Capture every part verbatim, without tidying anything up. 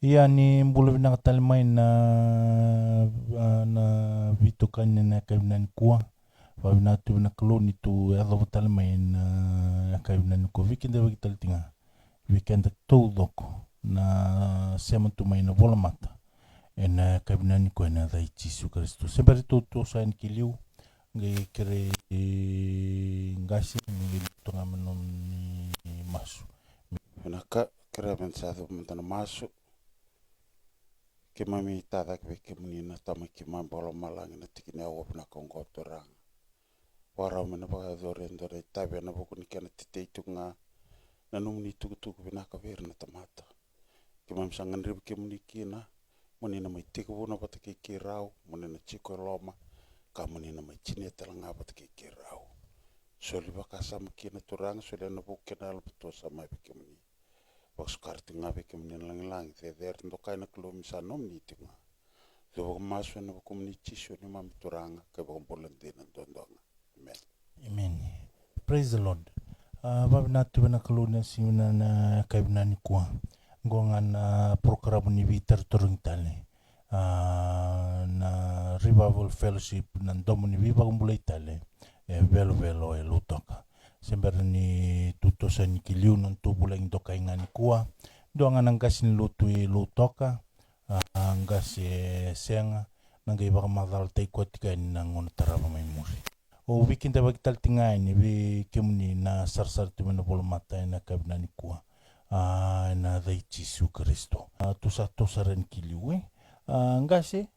Ia ni bula vinaka tale mai na, a, na veitokani ena yakavi nikua. Vakavinaka tu vei na Kalou ni tu yacova tale mai na yakavi nikua. Veikidavaki tale tiko ga vei keda taucoko na sema tu mai na volamata ena yakavi nikua ena yaca i Jisu Karisito. Se bera tou toso yani ki liu, qai kerei Qase me qai toka ga me nomuni masu. Vinaka, kerea me da sa cuva mada na masu. Keimami tacake vei kemuni na Tama i keimami vakalomalagi na tiki ni aua vinaka oqo Turaga. Vakarau me na vakayacori e dua na itavi ena vuku ni kena tetei tiko ga na nomuni tukutuku vinaka vei ira na tamata. Keimami sa gadrevi kemuni kina, mo ni na mai tekivuna vata kei keirau, mo ni na jiko e loma, ka mo ni na mai jinia tale ga vata kei keirau. Soli vakasama kina Turaga, soli ena vuku kei na Yalo Matua sa mai vei kemuni. Vakasuka tiko ga vei kemuni na lagilagi, cecere dokai na Kalou me sa nomuni tiko ga. Cuva vakamasu ena vukumuni Jisu neimami Turaga ka iVakabula dina duadua ga. Amen. Amen. Praise the Lord. A, vakavinaka tu vei na Kalou na siga na, na yakavi nikua. Qo ga na porokaramu ni veitarotarogi tale. A, na Revival Fellowship, na domo ni veivakabulai tale e Velovelo e Lautoka. Se bera ni tou toso yani ki liu, na nodatou vulagi dokai ga nikua. Dua ga na qase ni lotu e Lautoka, a, qase e sega, na qai vakamacalataki koya tiko yani na gauna tarava mai muri. Au veikidavaki tale tiko ga yani vei kemuni na sarasara tu mai na volamata ena yakavi nikua. A, ena yaca i Jisu Karisito. A, tou sa toso sara yani ki liu, e. A, qase.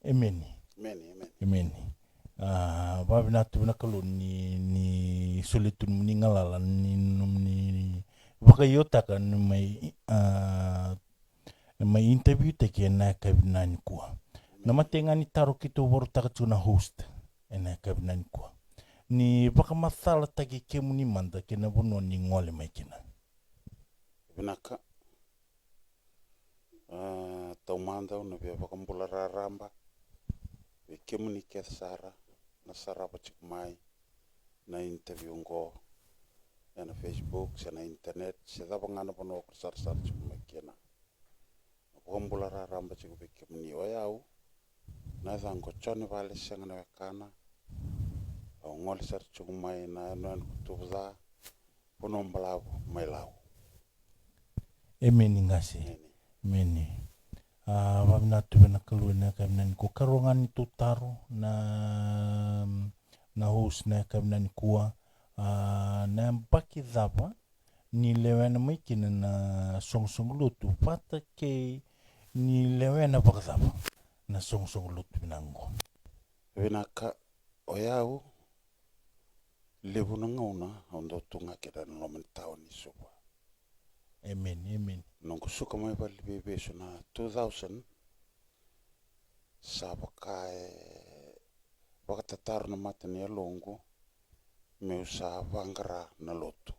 Emeni. Emeni, emeni. Emeni. A, vakavinaka tu vei na Kalou ni, ni solia tu nomuni galala, ni nomuni vakaiotaka ni mai, a, mai interview taki ena yakavi nikua. Na matai ga ni taro keitou vakarautaka tiko na host ena yakavi nikua, ni vakamacalataki kemuni mada kei na vanua ni gole mai kina. Vinaka. A, taumada au na via vakabula raraba vei kemuni kece sara na sarava tiko mai na interview oqo ena Facebook se na internet se cava ga na vanua ko sarasara tiko mai kina. Na vakabula raraba tiko vei kemuni. O yau na yacaqu o Jone Vale Sega na wekana. Au gole sara tiko mai na yanuyanu ko Tuvuca, Vanua Balavu mai Lau. Emeni qase. Emeni. Emeni. A, vakavinaka tu vei na Kalou ena yakavi nikua. Karua ga ni tou taro na, na host na yakavi nikua. A, na yabaki cava ni lewena mai kina na soqosoqo lotu vata kei ni lewena vakacava na soqosoqo lotu vinaka oqo? Vinaka, o yau levu na gauna au dau tu ga kina na loma ni tauni Suva. Emeni, emeni. Noqu suka mai valeniveivesu na two thousand, sa vaka e vakatataro na mata ni yaloqu meu sa vaqara na lotu.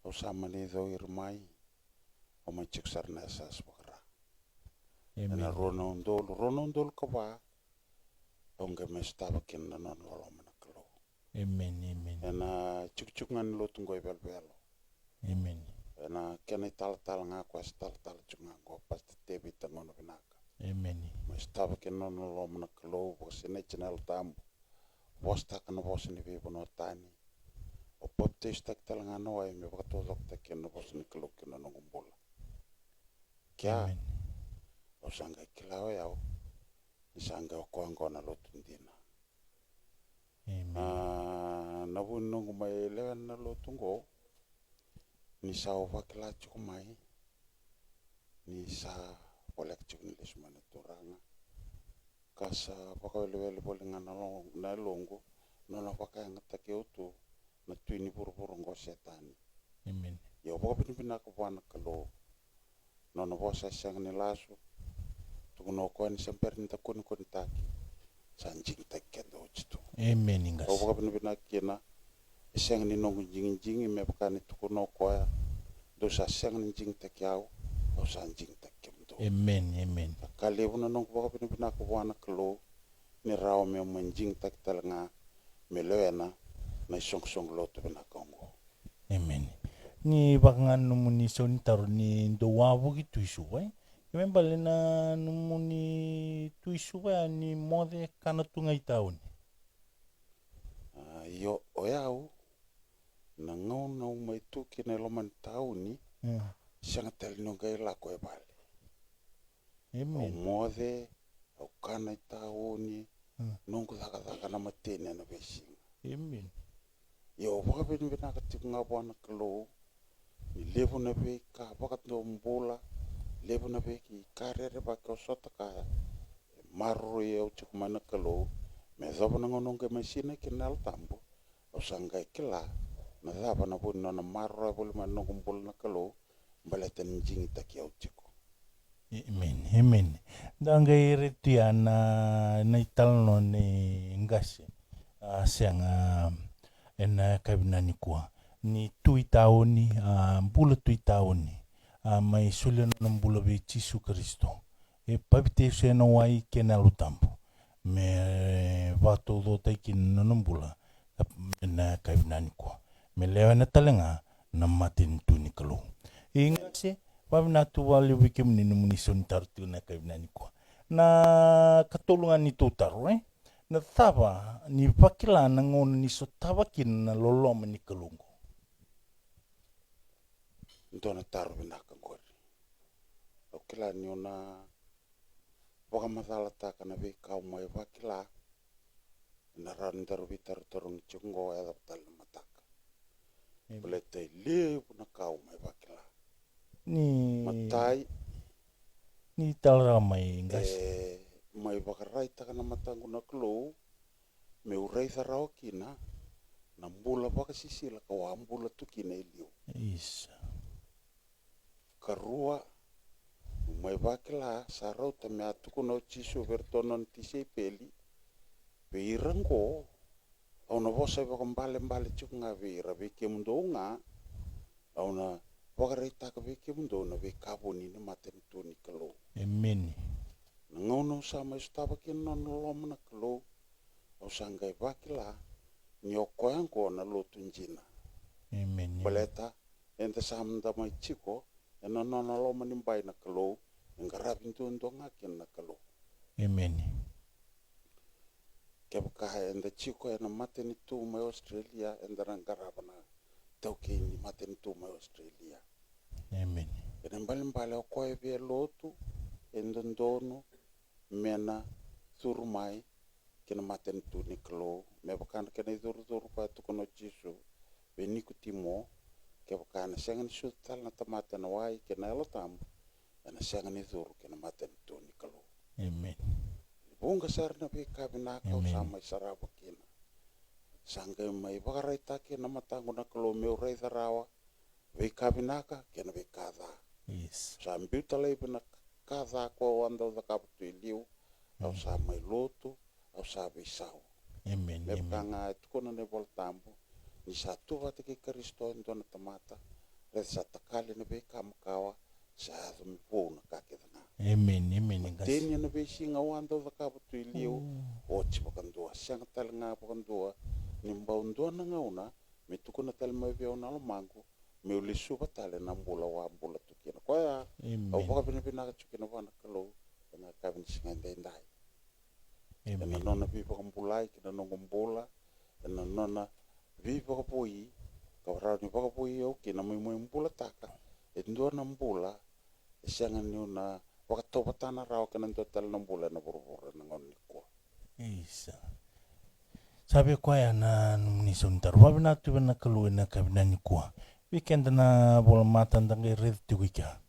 Au sa mani cau ira mai, au mai jiko sara na yasayasa vakara. Emeni. Ena rua na udolu, rua na udolu ka va, au qai mai sotava kina na nona loloma na Kalou. Emeni, emeni. Ena jikojiko ga ni lotu qo i Velovelo. Emeni. Ena kena italatala ga koya sa talatala jiko ga qo, Pastor Tevita Gonovinaka. Emeni. Mai sotava kina na nona loloma na Kalou, vakasinaiti na Yalo Tabu. Vosataka na vosa ni veivanua tani. Au papitaisotaki tale ga na wai me vakataucokotaki kina na vosa ni Kalou kina noqu bula. Kea. Emeni. Au sa qai kila o yau ni sa qai o koya oqo na lotu dina. Emeni. A, na vu ni noqu mai lewena na lotu oqo, ni sa au vakila tiko mai ni sa voleka tiko ni lesu mai na Turaga, ka sa vakawelewele voli ga na lo-, na yaloqu, nona vakayagataki au tu na tui ni vuravura oqo o Setani. Emeni. Ia au vakavinavinaka vua na Kalou. Nona vosa e sega ni lasu. Tukuna o koya ni se bera ni da kunikunitaki, sa jigitaki keda oti tu. Emeni qase. Au vakavinavinaka kina, e sega ni noqu jigijigi, me vaka ni tukuna o koya, dou sa sega ni jigitaki au, au sa jigitaki kemudou. Emeni, emeni. Na ka levu na noqu vakavinavinaka vua na Kalou, ni rawa meu mai jigitaki tale ga me lewena na isoqosoqo lotu vinaka oqo. Emeni. Ni vaka ga nomuni sau ni taro ni dou wavoki tu i Suva, e? Ke me bale na nomuni tu i Suva ya ni moce kana tu ga i tauni. A, io, o yau, na gauna au mai tu kina e loma ni tauni, mm, sega tale ni o qai lako e vale. Amen. Au moce, au kana i tauni, mm, noqu cakacaka na mateni ena veisiga. Amen. Ia au vakavinavinaka tiko ga vua na Kalou, ni levu na veika vakadua bula, levu na veika rerevaki au sota kaya, e maroroi au tiko mai na Kalou, me yacova na gauna au qai mai sinai kina na Yalo Tabu, au sa qai kila na cava na vu ni nona maroroya voli mai na noqu bula na Kalou, baleta ni jigitaki au tiko. Amen, amen. Da qai raica tu ya na, na italanoa ni qase, a, sega, ena yakavi nikua. Ni tu i tauni, a, bula tu i tauni, a, mai solia nona bula vei Jisu Karisito. E papitaiso ena wai kei na Yalo Tabu. Me vakataucokotaki kina na nona bula, ena yakavi nikua. Me lewena tale ga na matanitu ni Kalou. I qase, vakavinaka tu vakalevu vei kemuni nomuni sau ni taro tiko na yakavi nikua. Na ikatolu ga ni tou taro, e? Na cava ni vakila na gauna ni sotava kina na loloma ni Kalou qo? Dua na taro vinaka qori. Au kila niu na vakamacalataka na veika au mai vakila, ena rawa ni daru veitarotarogi tiko qo, e yacova tale na mataka. Amen. Baleta e levu na ka au mai vakila. Ni, matai, ni tala rawa mai qase. E, mai vakaraitaka na mataqu na Kalou, meu raica rawa kina na bula vakasisila kau a bula tu kina e liu. Isa. Karua, meu mai vakila, sa rauta me a tukuna o Jisu vei iratou na nona tisaipeli, vei ira qo, au na vosa vakaibalebale tiko ga vei ira, vei kemudou ga, au na vakaraitaka vei kemudou na veika vuni ni matanitu ni Kalou. Emeni. Na gauna au sa mai sotava kina na nona loloma na Kalou, au sa qai vakila ni o koya oqo na lotu dina. Emeni. Baleta eda sa mada mai tiko ena nona loma ni bai na Kalou, e qaravi duadua ga kina na Kalou. Emeni. Kevaka eda tiko ena matanitu mai Australia, eda na qarava na taukei ni matanitu mai Australia. Emeni. Ena ibalebale o koya e via lotu, e dodonu me na curu mai ki na matanitu ni Kalou, me vaka na kena icurucuru koya tukuna o Jisu vei Nikotimo, kevaka ena sega ni sucu tale na tamata ena wai kei na Yalo Tabu, ena sega ni curu ki na matanitu ni Kalou. Emeni. Vuqa sara na veika vinaka au sa, emeni, mai sarava kina. Sa qai mai vakaraitaki na mataqu na Kalou meu raica rawa veika vinaka kei na veika ca. Yes. Sa biuta laivi na ka ca ko au a dau cakava tu e liu. Au, mm, sa mai lotu, au sa veisau. Emeni, emeni. Me vaka ga e tukuna na iVola Tabu, ni sa tu vata kei Karisito e dua na tamata, raica sa takali na veika makawa, sa yaco me vou na ka kece ga. Emeni, emeni. Mateni ena veisiga au a dau cakava tu e liu, oh, oti vakadua, sega tale ga vakadua ni bau dua na gauna me tukuna tale mai vei au na lomaqu meu lesuva tale na bula au a bula tu kina. Koya, emeni, au vakavinavinaka tiko kina vua na Kalou ena yakavi ni siga edaidai. Emeni. Ena nona veivakabulai ki na noqu bula, ena nona veivakavoui, ka rawa ni vakavoui au kina meu mai bulataka e dua na bula e sega niu na vakatauvatana rawa kei na dua tale na bula ena vuravura ena gauna nikua. Isa. Sa vei koya na nomuni sau ni taro. Vakavinavinaka tu vei na Kalou ena yakavi nikua. Vei keda na volamata da qai raica tiko i kea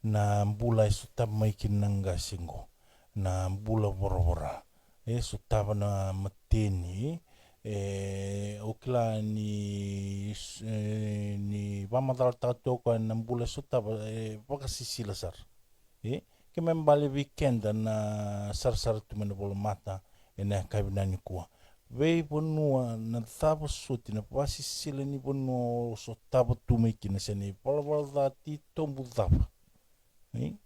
na bula e sotava mai kina na qase qo, na bula voravora. E sotava na mateni, e, au kila ni, e, ni vakamacalataka tu o koya na bula e sotava, e vakasisila sara. E, ke me bale vei keda na sarasara tu mai na volamata ena yakavi nikua. Veivanua na cava soti, na vakasisila ni vanua o sotava tu mai kina, se na ivalavala ca titobu cava. E?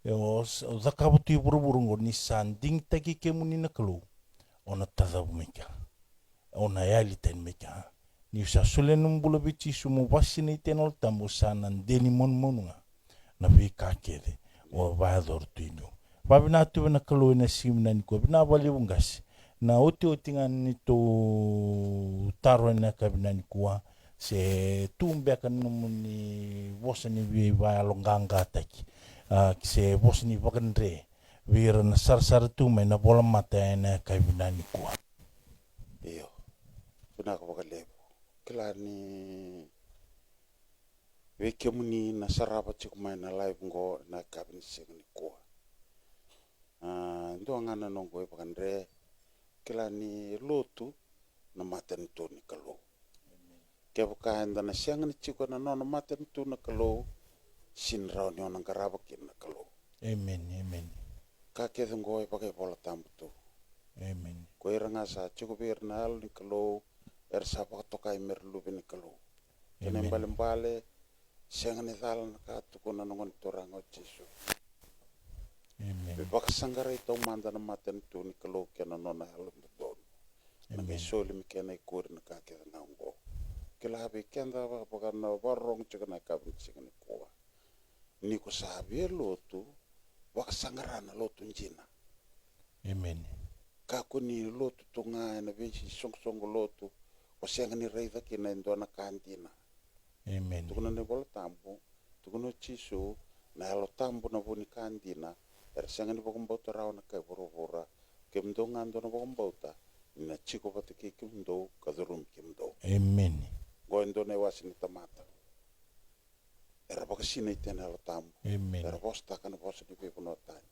E, o s-, o cakava tu i vuravura oqo, ni sa digitaki kemuni na Kalou, o na tacavu mai kea. O na yali tani mai kea. Niu sa solia nomu bula vei Jisu mo vakasinaiti ena Yalo Tabu, sa na deni manumanu ga na veika kece o vakayacora tu e liu. Vavinaka tu vei na Kalou ena siga vinaka nikua, vinaka vakalevu qase. Na otioti ga ni tou taro ena yakavi vinaka nikua, se tu beka na nomuni vosa ni veivakayaloqaqataki, a, se vosa ni vakadre vei ira na sarasara tu mai na volamata ena yakavi vinaka nikua. Io, vinaka vakalevu. Kila ni vei kemuni na sarava tiko mai na live qo ena yakavi ni siga nikua. A, dua ga na noqu ivakadre, kila ni lotu na matanitu ni Kalou. Kevaka eda na sega ni tiko ena nona matanitu na Kalou, sega ni rawa ni o na qarava kina na Kalou. Amen, amen. Ka kece qo e vakaivolatabu tu. Amen. Ko ira ga sa tiko vei ira na Yalo ni Kalou, era sa vakatokai me ra luve ni Kalou. Kena Amen. Ibalebale, sega ni cala na ka tukuna na Gone Turaga o Jisu. Amen. Me vakasaqarai taumada na matanitu ni Kalou kei na nona yalododonu. Na Amen. Me soli me kena ikuri na ka kece ga oqo. Kila vei keda vaka, vaka na vakarorogo tiko na yakavi ni siga nikua. Ni ko sa via lotu, vakasaqara na lotu dina. Amen. Kakua ni lotu tu ga ena veisoqosoqo lotu, ko sega ni raica kina e dua na ka dina. Amen. Tukuna na iVola Tabu, tukuna o Jisu, na Yalo Tabu na vu ni ka dina, era sega ni vakabauta rawa na kai vuravura, kemudou ga dou na vakabauta, ni na tiko vata kei kemudou, ka curumi kemudou. Amen. Qo e dua na iwase ni tamata. Era vakasinaiti ena Yalo Tabu. Amen. Era vosataka na vosa ni veivanua tani.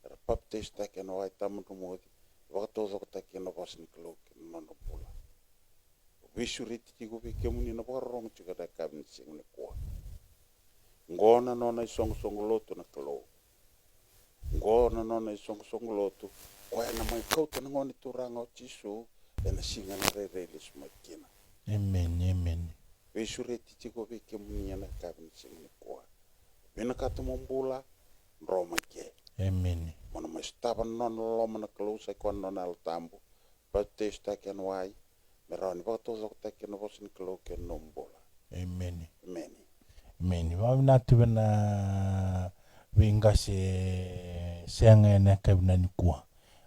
Era papitaisotaki ena wai tabadromuci, vakataucokotaki ena vosa ni Kalou kei na nodra bula. Veisureti tiko vei kemuni na vakarorogo tiko ena yakavi ni siga nikua. Qo na nona isoqosoqo lotu na Kalou. Qo na nona isoqosoqo lotu, koya ena mai kauta na Gone Turaga o Jisu ena siga ena rairai lesu mai kina. Amen, amen. Veisureti tiko vei kemuni ena yakavi ni siga nikua. Vinakata mo bula, dro mai ke. Amen. Mo na mai sotava na nona loloma na Kalou, sa i koya na nona Yalo Tabu. Papitaisotaki ena wai, me rawa ni vakataucokotaki ena vosa ni Kalou kei na nomu bula. Amen. Amen. Amen. Vavinaka tu vei na veiqase sega ena yakavi vinaka nikua.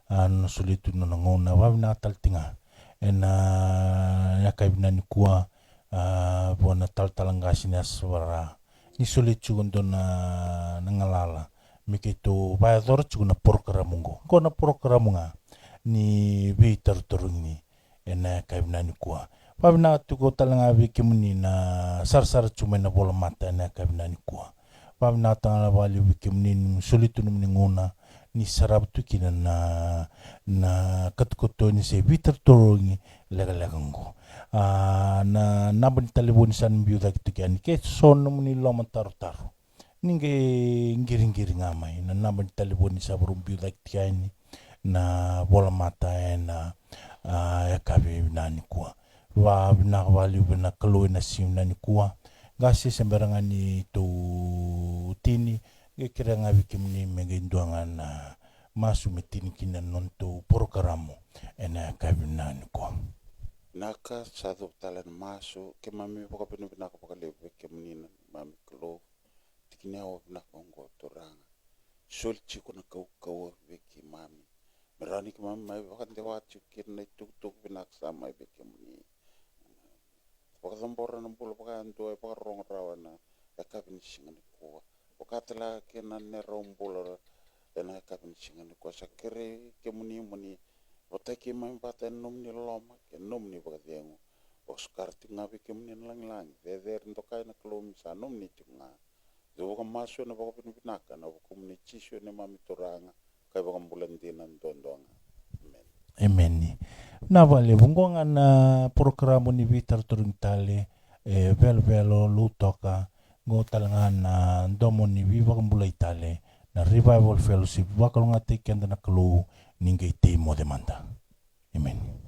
A, na solia tu na nona gauna, vavinaka tale tiko ga ena yakavi vinaka nikua. A, vua na talatala qase ni Yasavara, ni solia tiko dua na, na galala me keitou vakayacora tiko na porokaramu qo. Qo na porokaramu ga ni veitarotarogi ena yakavi vinaka nikua. Vavinaka tiko tale ga vei kemuni na sarasara tiko mai na volamata ena yakavi vinaka nikua. Vavinaka tale ga vakalevu vei kemuni ni soli tu nomuni gauna ni sarava tu kina na, na katokatoni se veitarotarogi lekaleka qo. A, na naba ni talevoni sa na biu cake tiko yani ke so nomuni loma tarotaro. Ni qai qiriqiri ga mai na naba ni talevoni sa vakarau biu cake tiko yani na volamata ena, a, yakavi vinaka nikua. Vavinaka vakalevu vei na Kalou ena siga vinaka nikua. Qase, se bera ga ni tou tini, qai kerea ga vei kemuni me qai dua ga na masu me tini kina na nodatou porokaramu ena yakavi vinaka nikua. Vinaka, sa cuva tale na masu. Keimami vakavinavinaka vakalevu vei kemuni na neimami Kalou. Tiki ni yawa vinaka oqo Turaga. Soli tiko na kaukauwa vei keimami, me rawa ni keimami mai vakadewa tiko kina na itukutuku vinaka sa mai vei kemuni. Vakacabora na bula vakayadua e vakarorogo rawa ena yakavi ni siga nikua. Vaka tale ga kina na neirau bula ena yakavi ni siga nikua. Sa kerei kemuni mo ni votaki keimami vata ena nomuni loloma kei na nomuni vakacegu. Vakasukara tiko ga vei kemuni na lagilagi. Cecere dokai na Kalou, me sa nomuni tiko ga. Cuva ka masu ena vakavinavinaka ena vukumuni Jisu neimami Turaga ka iVakabula dina duadua ga. Emeni. Emeni. Vinaka vakalevu. Oqo ga na porokaramu ni veitarotarogi tale, e, Velovelo Lou Toka. Oqo tale ga na domo ni veivakabulai tale, na Revival Fellowship. Vakalougatataki keda na Kalou, ni qai tei moce mada. Emeni.